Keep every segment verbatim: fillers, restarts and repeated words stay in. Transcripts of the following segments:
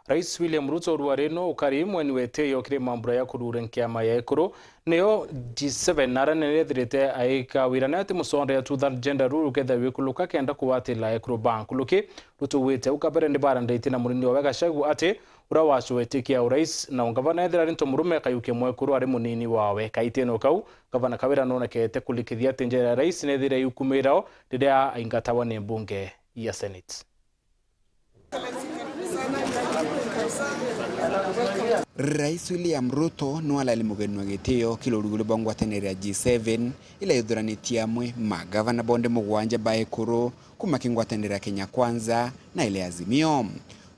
Rais William Ruto urua rino ukari mweni wetio kiri mambura ya kurura nkiama ya ekuru, niyo G seven, na aria nene ethirite aika wira nayo ati musonde ya two-third gender rule ukethia wikuluka kenda kuwatila ekuru ba nkuruki. Ruto wite au kabere ni baranditie na munini wawe Gachagua ati uria wacwetikia urais na ungavana ethira ari ntomurume akayukia mwekuru ari munini wawe. Kaitino kau, gavana Kawira nonekete kurikithia ati njira ya rais nethire yukumirao riria aingatagwa ni mbunge ya Senate. Rais William Ruto nwalali mugeni wa gitio kiri uruguru bwa ngwataniro ya G seven, ila ithuranitie amwe magavana bonthe mugwanja ba ekuru kuma kingwataniro ya Kenya Kwanza na ile ya Azimio.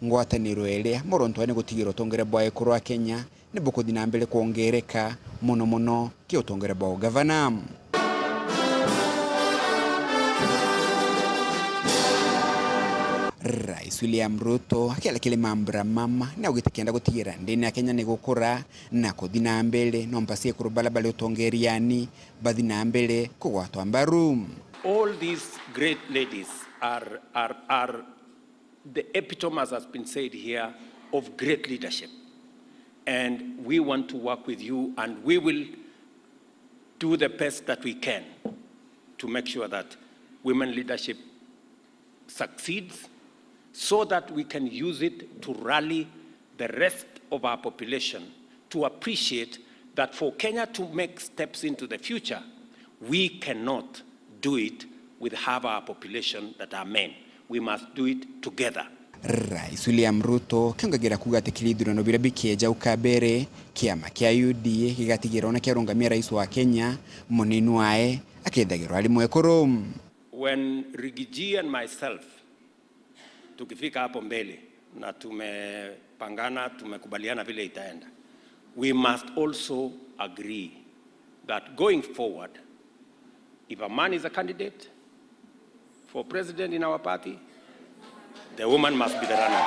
Ngwataniro iria muronto ni gutigira utongere bwa ekuru a Kenya ni bukuthi na mbere kwongereka, mono mono ki utongere bwa ugavana. Rais William Ruto akiaria kiri mambura mama ni augite kenda gutigira ndini ya Kenya ni gukura na kuthi na mbere, no mpasi ekuru baria bari utongeriani bathi na mbere kugwatwa mbaru. All these great ladies are, are, are the epitome, as has been said here, of great leadership. And we want to work with you, and we will do the best that we can to make sure that women leadership succeeds, so that we can use it to rally the rest of our population to appreciate that for Kenya to make steps into the future, we cannot do it with half our population that are men. We must do it together. Rais William Ruto kiongagira kuuga ati kiri ithurano biria bikeeja ukabere, kiama kia U D A gigatigira ona kiarungamia rais wa Kenya, munini wae akethagirwa ari mwekuru. When Riggy G and myself tukifika hapo mbele na tumepangana, tumekubaliana vile itaenda, we must also agree that going forward, if a man is a candidate for president in our party, the woman must be the running mate.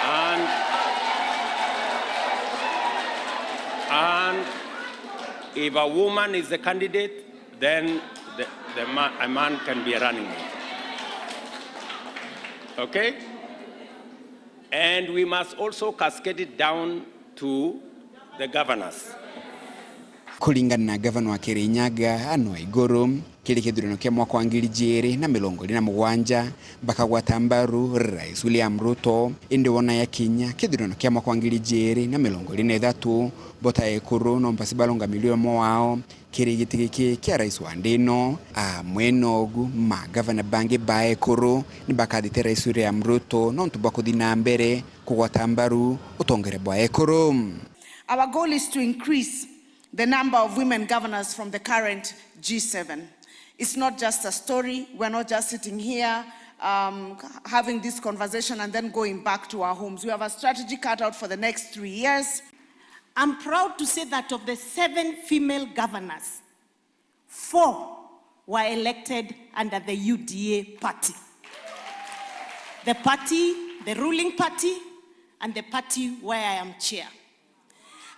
And, and if a woman is the candidate, then the, the ma-, a man can be a running mate. Okay? And we must also cascade it down to the governors. Kuringana na gavana wa Kirinyaga, Anne Waiguru, kiri kithurano kia mwaka wa ngiri ijiri na mirongo iri na mugwanja, bakagwata mbaru Rais William Ruto, indi wona yakinya kithurano kia mwaka wa ngiri ijiri na mirongo iri na ithatu, bo ta ekuru no mpasi barungamirue umwe wao kiri giti giki kia rais wa nthi ino. Amwe nogu, magavana bangi ba ekuru ni bakathite Rais William Ruto nontu bwa kuthi na mbere kugwata mbaru utongere bwa ekuru. Our goal is to increase the number of women governors from the current G seven. It's not just a story. We're not just sitting here, um, having this conversation and then going back to our homes. We have a strategy cut out for the next three years. I'm proud to say that of the seven female governors, four were elected under the U D A party. The party, the ruling party, and the party where I am chair.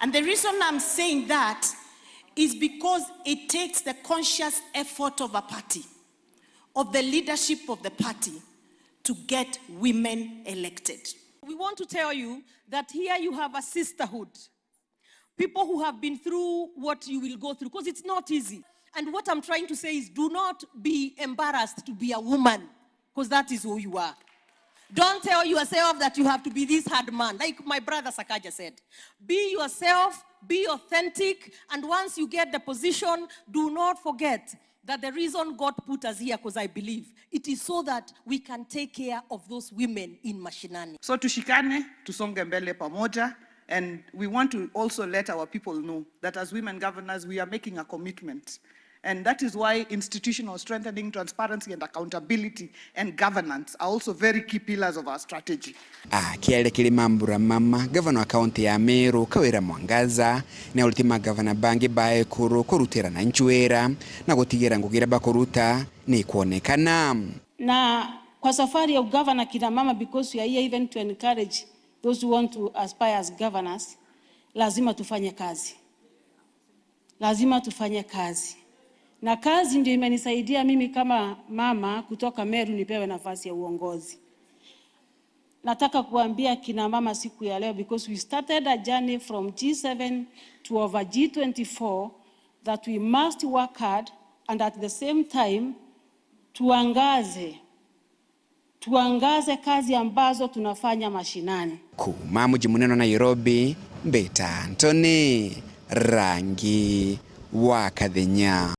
And the reason I'm saying that is because it takes the conscious effort of a party, of the leadership of the party, to get women elected. We want to tell you that here you have a sisterhood. People who have been through what you will go through, 'cause it's not easy. And what I'm trying to say is, do not be embarrassed to be a woman, 'cause that is who you are. Don't tell yourself that you have to be this hard man. Like my brother Sakaja said, be yourself, be authentic, and once you get the position, do not forget that the reason God put us here, 'cause I believe it is so that we can take care of those women in mashinani. So tushikane, tusonge mbele pamoja, and we want to also let our people know that as women governors, we are making a commitment. And that is why institutional strengthening, transparency and accountability and governance are also very key pillars of our strategy. Akiaria kiri mambura mama, gavana wa kaunti ya Meru, Kawira Mwangaza, ni auritie magavana bangi ba ekuru kurutira na nchwira na gutigira ngugi iria bakuruta ni ikwonekana. Na kwa safari ya ugavana, kina mama, because we are here even to encourage those who want to aspire as governors, lazima tufanye kazi. Lazima tufanye kazi. Na kazi ndio imenisaidia mimi kama mama kutoka Meru nipewe nafasi ya uongozi. Nataka kuambia kina mama siku ya leo, because we started a journey from G seven to over G twenty-four, that we must work hard and at the same time tuangaze, tuangaze kazi ambazo tunafanya mashinani. Kuuma muji munene wa Nairobi, mbita Anthony Rangi wa Kathenya.